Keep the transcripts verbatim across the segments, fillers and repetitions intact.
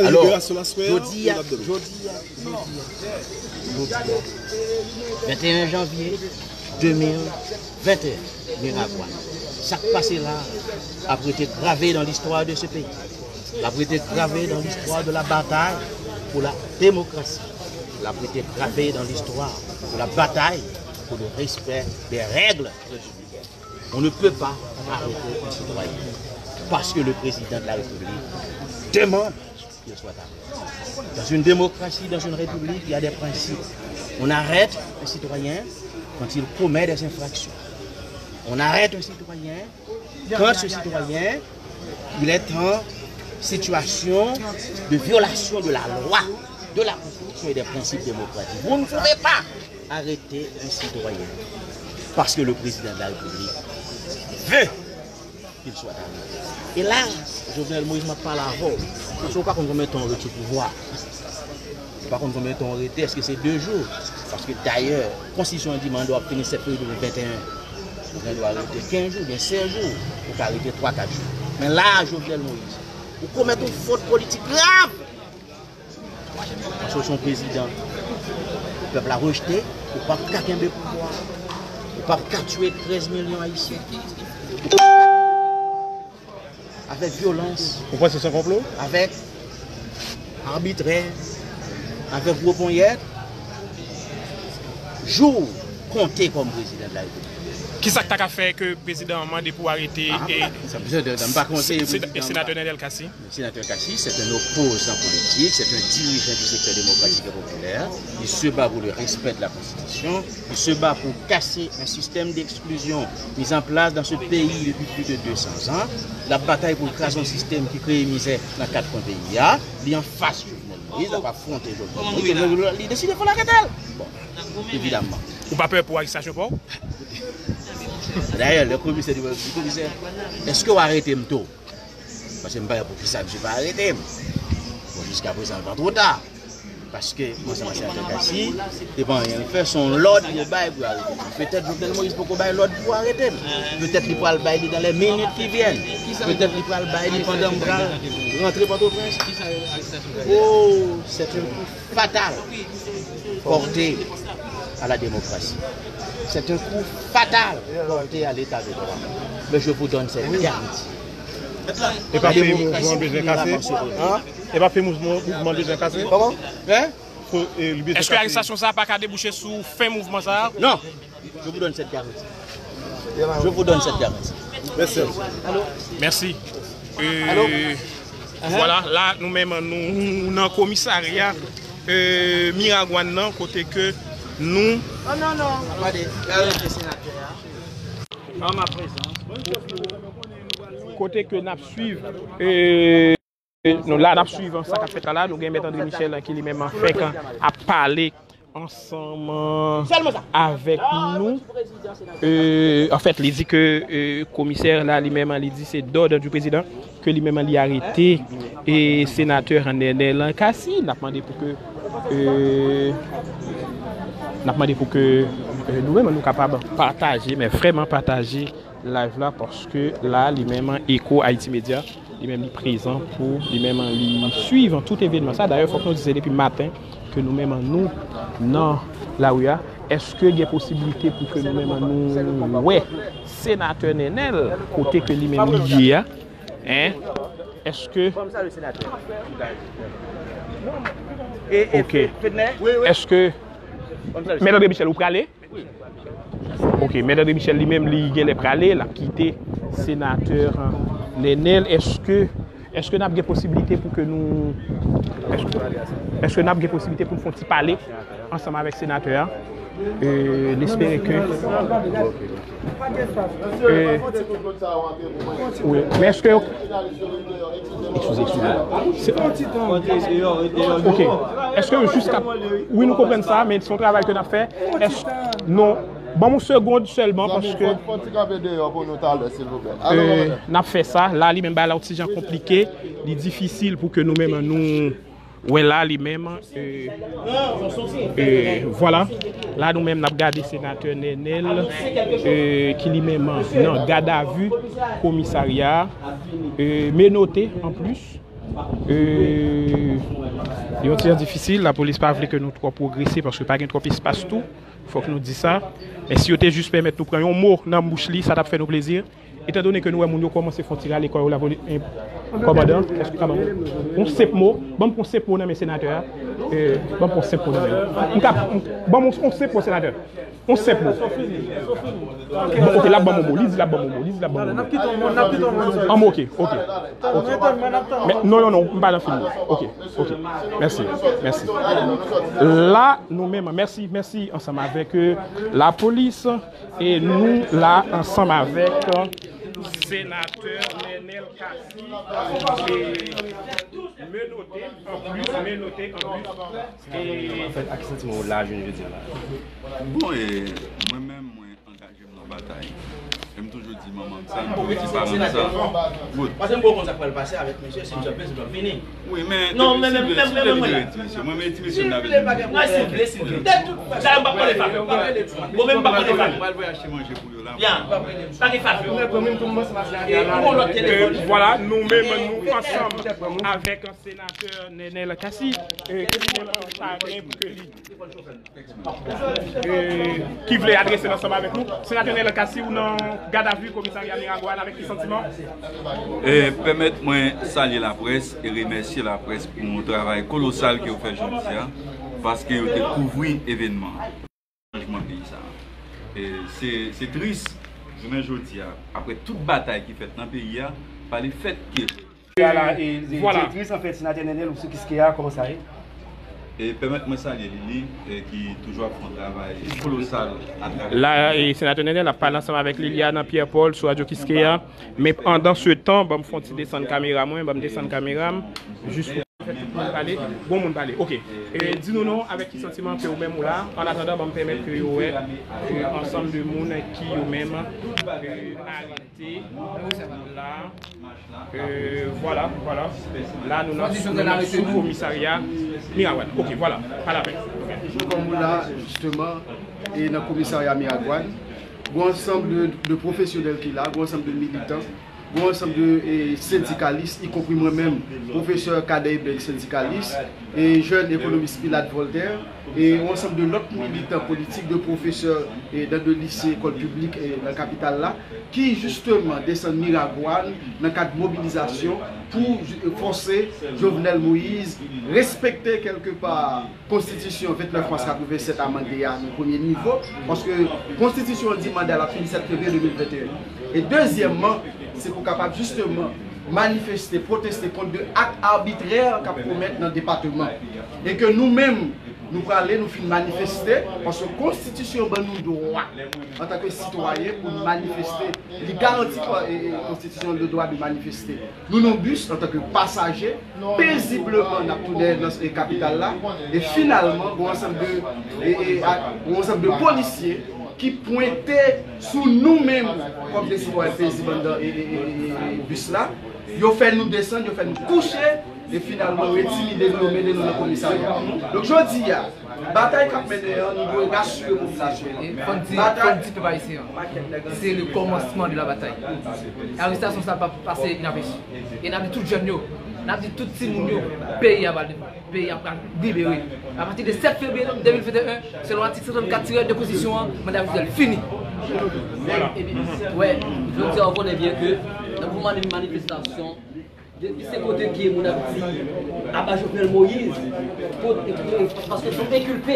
Alò, jodi a, jodi a, jodi a, jodi a, venteyen janvye de mil venteyen, Miragwàn. Sa k pase la a ap rete grave dans l'histoire de ce pays. L ap rete grave dans l'histoire de la bataille pour la démocratie. L ap rete grave dans l'histoire de la bataille pour le respect des règles républicaines. On ne peut pas arrêter un citoyen parce que le président de la République demande qu'il soit arrêté. Dans une démocratie, dans une république, il y a des principes. On arrête un citoyen quand il commet des infractions. On arrête un citoyen quand ce citoyen, il est en situation de violation de la loi, de la Constitution et des principes démocratiques. Vous ne pouvez pas arrêter un citoyen parce que le président de la République veut qu'il soit arrêté. E la, Jovenel Moïse, m ap pale avè w, paske w pa konn konbyen tan w ret sou pouvwa. Ou pa konn konbyen tan w rete, èske se de jou? Paske dayè, konstitisyon an di manda w ap fini sèt fevriye de mil venteyen. Ou gen dwa rete kenz jou, oubyen sèz jou, ou ka rete twa, kat jou. Men la a, Jovenel Moïse, ou komèt yon fot politik grav. Paske w se yon prezidan pèp la rejte, ou p ap ka kenbe pouvwa, ou p ap ka tiye trèz milyon Ayisyen. Ou p ap ka kenbe pouvwa avèk vyolans, ou panse se yon konplo? Avèk abitrè, avèk gwo ponyèt. Jou w konte kòm prezidan de la repiblik. Kisa k ta ka fè ke prezidan an mande pou arete Ah, e sa, se, se, m pa konseye se, prezidan senatè Nènèl Cassy? Senatè Cassy, c'est un opposant politique, c'est un dirigeant du secteur démocratique et populaire. Il se bat pour le respect de la Constitution. Il se bat pour casser un système d'exclusion mis en place dans ce pays depuis plus de deux cents ans. L ap batay pou l kraze yon sistèm ki kreye mizè nan kat kwen peyi a. Li anfas Jovenel Moïse, l ap afwonte Jovenel Moïse. Jovenel, li deside fò l arete l. Bon, evidamman. Ou pa pè pou arestasyon pa w? Dayè, lè komisè di mwen, komisè, èske w arete m tou? Paske m pa wè poukisa misye pa arete m. Bon, jiska prezan, l pa twò ta. Paske, mwen, se senatè Cassy, e pa anyen l fè, se yon lòd yo bay pou yo arete m. Petèt Jovenel Moïse poko bay lòd pou arete m. Petèt li pral bay li dans les minutes qui viennent. Petèt li pral bay li pandan m pral rantre Pòtoprens. Oh, c'est un coup fatal porté à la démocratie. C'est un coup fatal porté à l'état de droit. Mais je vous donne cette garantie. E pa fè mouvman bezwen kase? Hein? E pa fè mouvman, mouvman bezwen kase? Kòman? Hein? Fò, e, li bezwen kase. Èske arestasyon sa a pa ka debouche sou fen mouvman sa a? Non. Je vous donne cette garantie. Je vous donne cette garantie. Mèsi. Mèsi. Euh, vwala, la, nou menm, nou nan komisarya, euh, Miragwàn nan, kote ke nou kote ke n ap swiv, euh, nou la, n ap swiv sa k ap fèt la, la, nou gen Mèt André Michel ki li menm fèk ap pale ansanm avèk nou. Euh, anfèt, li di ke, euh, komisè la, li menm, li di se d'ordre du président ke li menm li arete e senatè Nènèl Cassy. N ap mande pou ke, euh, n ap mande pou ke, euh, nou menm nou kapab pataje, men vrèman pataje live la, paske la, li menm Echo Haïti Media, li menm li prezan pou li menm li swiv tout evènman sa. Dayè, fòk nou di se depi maten ke nou menm nou nan lari a. Èske gen posiblite pou ke nou menm nou wè senatè Nènèl kote ke li menm li ye a? Hein? Èske Ok. Èske Mèt André Michel, ou prale? Ok, Mèt André Michel li menm, li genlè prale, l ap kite senatè Nènèl. Èske, èske n ap gen posiblite pou ke nou, èske, èske n ap gen posiblite pou n fè yon ti pale ansanm avèk senatè a? Euh, n espere ke, euh, wi, men èske Eskize, eskize. Se, ok. Èske jiska, wi, nou konprann sa, men se yon travay ke n ap fè. Èske, non, ban m yon segond sèlman, paske, fò, fò ti kanpe deyò pou nou talè, silvouplè. Alò, euh, n ap fè sa. La, li menm, bagay la, yon ti jan konplike. Li difisil pou ke nou menm, nou wè la, li menm, euh, euh, vwala. La, nou menm, n ap gade senatè Nènèl, euh, ki li menm nan gadavi komisarya, euh, menote, anplis. Euh, Yon ti jan difisil, lapolis pa vle ke nou twò pwogrese paske pa gen twòp espas tou, fòk nou di sa. Men si yo te jis pèmèt nou pran yon mo nan bouch li, sa t ap fè nou plezi. Etandone ke nou wè moun yo kòmanse fè yon ti rale kò yo, lapolis, eh, kòmandan, èske w ka ban m yon senp mo? Ban m yon senp mo nan men senatè a. Eh, ban m yon senp mo nan men l. M ka, ban m yon senp mo, senatè. Yon senp mo. Bon, ok, l ap ban m yon mo. Li di l ap ban m yon mo. Li di l ap ban m yon mo. An mo, ok, ok. Ok. Men, non, non, non, m pa nan fim nan. Ok, ok. Mèsi, mèsi. La, nou menm, mèsi, mèsi ansanm avèk, euh, lapolis. E nou la ansanm avèk, euh, senatè Nenel Cassy, e menote anplis, menote anplis. E an fèt, a ki santiman w la jounen jodi a la? Bon, e mwen menm, mwen angaje m nan batay. E m toujou di manman m sa, m toujou di paran m sa. Good. Paske m poko konn sa k pral pase avèk misye, si misye ap vini, si misye ap vini. Wi, men non, men, men, men, men, men, men, ti mesye, mwen, men ti mesye m nan vle. Silvouple, silvouple. Dayè m p ap mande favè. Bon, men m p ap mande favè. M pral voye achte manje pou yo la. Ya, pa gen favè. E pou lòt telefòn. Vwala, nou menm, nou ansanm avèk senatè Nenel Cassy, e, ki li menm pa gen pou ke li, e, ki vle adrese l ansanm avèk nou. Senatè Nenel Cassy, ou nan gadavi komisarya Miragwàn, avèk ki santiman? E, pèmèt mwen salye laprès e remèsye laprès pou yon travay kolosal ke yo fè jodi a, paske yo te kouvri evènman an. Chanjman peyi sa a. E se, se tris, jounen jodi a, apre tout batay ki fèt nan peyi a, pa lefèt ke Ala, e, e, vwala. Direktris, anfèt, senatè Nenel ou sou Kiskeya, kòman sa ye? E pèmèt mwen salye Lili, e, ki toujou ap fè yon travay kolosal atravè. La, e, senatè Nenel ap pale ansanm avèk Liliane Pierre Paul sou Radyo Kiskeya. Men pandan se tan, ban m fè yon ti desann kamera mwen, ban m desann kamera m, jis pou fè tout moun pale. Bon moun pale. Ok. E, di nou non, avèk ki santiman ke ou menm ou la. An atandan, ban m pèmèt ke yo wè, e, ansanm de moun ki yo menm, e, arete la. E, vwala, vwala. La, nou nan, nou nan sou komisarya Miragwàn. Ok, vwala. Pa lapenn. Ok. Kòm ou la, jisteman, e nan komisarya Miragwàn, gon ansanm de, de pwofesyonèl ki la, gon ansanm de militan, gon ansanm de, e, sendikalis, ikonpri mwen menm, pwofesè Cadet Ebel, sendikalis, e jèn ekonomis Pilate Voltaire, e yon ansanm de lòt militan politik, de pwofesè, e dan de lise, ekòl piblik, e nan kapital la, ki jisteman desann Miragwàn nan kad mobilizasyon pou fòse Jovenel Moïse respekte kèlkepa konstitisyon vennèf mas katrevennsèt amande a nan premye nivo, paske konstitisyon an di manda l ap fini sèt fevriye de mil venteyen. E dezyèmman, se pou kapab jisteman manifeste, pwoteste kont de ak abitrè k ap komèt nan depatman. E ke nou menm, nou prale, nou fin manifeste, paske konstitisyon ban nou dwa, antanke sitwayen, pou n manifeste. Li garanti, e, e, konstitisyon le dwa de manifeste. Nou nan bis, antanke pasaje, pezibleman, n ap tounen nan, e, kapital la. E finalman, gon ansanm de, e, e, a, gon ansanm de polisye ki pwente sou nou menm kòm de sitwayen pezib anndan, e, e, e, e, e, bis la. Yo fè nou desann, yo fè nou kouche, e finalman, yo entimide nou, yo mennen nou nan komisarya. Donk, jodi a, batay k ap mennen an, nou dwe rasire popilasyon an. E fò n di, fò n di pèp ayisyen an, se le kòmansman de la batay. Arestasyon sa p ap pase inapechi. E n ap di tout jèn yo, n ap di tout timoun yo, peyi a pral, peyi a pral libere. Apati de sèt fevriye de mil venteyen, selon atik san trannkat tirè de konstitisyon an, manda Jovenel fini. Vwala. Epi, wè, jodi a, ou konnen byen ke nan mouvman de manifestasyon, depi se kote ke moun ap di aba Jovenel Moïse, kot, paske yo enkilpe,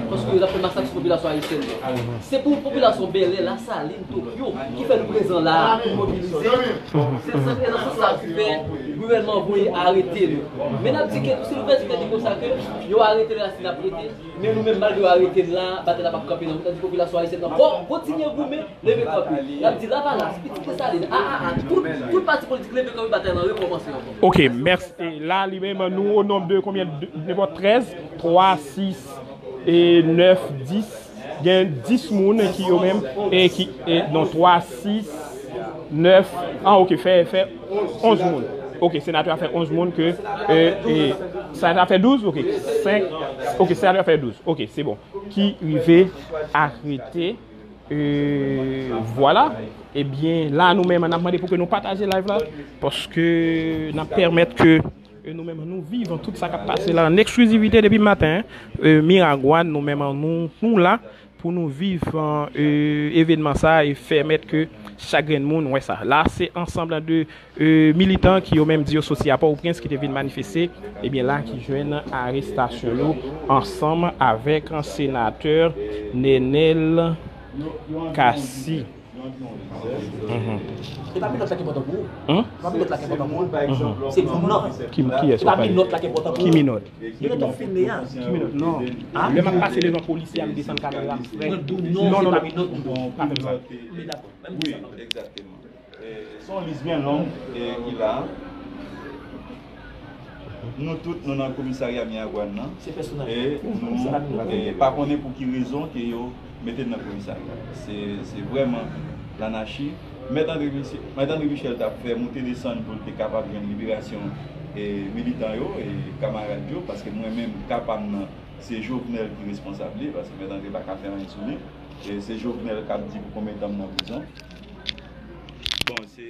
paske yo t ap fè masak sou popilasyon ayisyèn nan. Se pou popilasyon Bèlè, Lasalin, Tokyo, ki fè nou prezan la a pou mobilize. Se, se nan sans sa ki fè gouvènman an voye arete nou. Men n ap di ke tou si nou vle di konsa ke yo arete nou la, si n ap rete, men nou menm, malgre yo arete n la, batay la p ap kanpe non. Tandis popilasyon ayisyèn nan kontinye goumen, leve kanpe. N ap di Lavalas, Pitit Desalin, A A A, tout, tout pati politik leve kanpe, batay lan rekòmanse ankò. Ok, mèsi. E la, li menm, nou o nonb de konbyen? De, nenpòt trèz, twa, sis, e nèf, dis. Gen dis moun ki yo menm, e ki, e non, twa, sis, nèf, ah, ok, fè, fè onz moun. Ok, senatè a fè onz moun ke, e, e, senatè a fè douz, ok, senk, ok, senatè a fè douz, ok, se bon. Ki rive arete, e, vwala. Ebyen, la, nou menm, n ap mande pou ke nou pataje live la, paske n ap pèmèt ke Nou menm, nou viv tout sa k ap pase la an eksklizivite depi maten. Miragwàn, nou menm, nou, nou la pou nou viv evenman sa e pèmèt ke chak grenn moun wè sa. La, se ansanm de militan ki yo menm di yo soti a Pòtoprens ki te vin manifeste, ebyen la ki jwenn arestasyon yo ansanm avèk senatè Nenel Cassy. E pa minòt la ki enpòtan pou ou. E pa minòt la ki enpòtan pou ou. Se moun nan. Ki, kiyès ou pale? Ki minòt? Minòt w ap filme a. Ki minòt? Non. Lè m ap pase devan polisye a, m desann kamera m frè. Mwen di w non, se pa minòt ou non. Pa fè m sa. Men dakò. Menm di sa non. Se yon lis byen long ki la. Nou tout nou nan komisarya Miragwàn nan e nou pa konnen pou ki rezon ke yo mete n nan komisarya. Se vrèman lanachi. Mèt André Michel t ap fè moute desann pou l te kapab jwenn liberasyon militan yo e kamarad yo, paske mwen menm ka pa m nan se Jovenel ki responsab li, paske Mèt André pa ka fè anyen sou li. E se Jovenel k ap di pou konbyen tan m nan prizon. Bon, se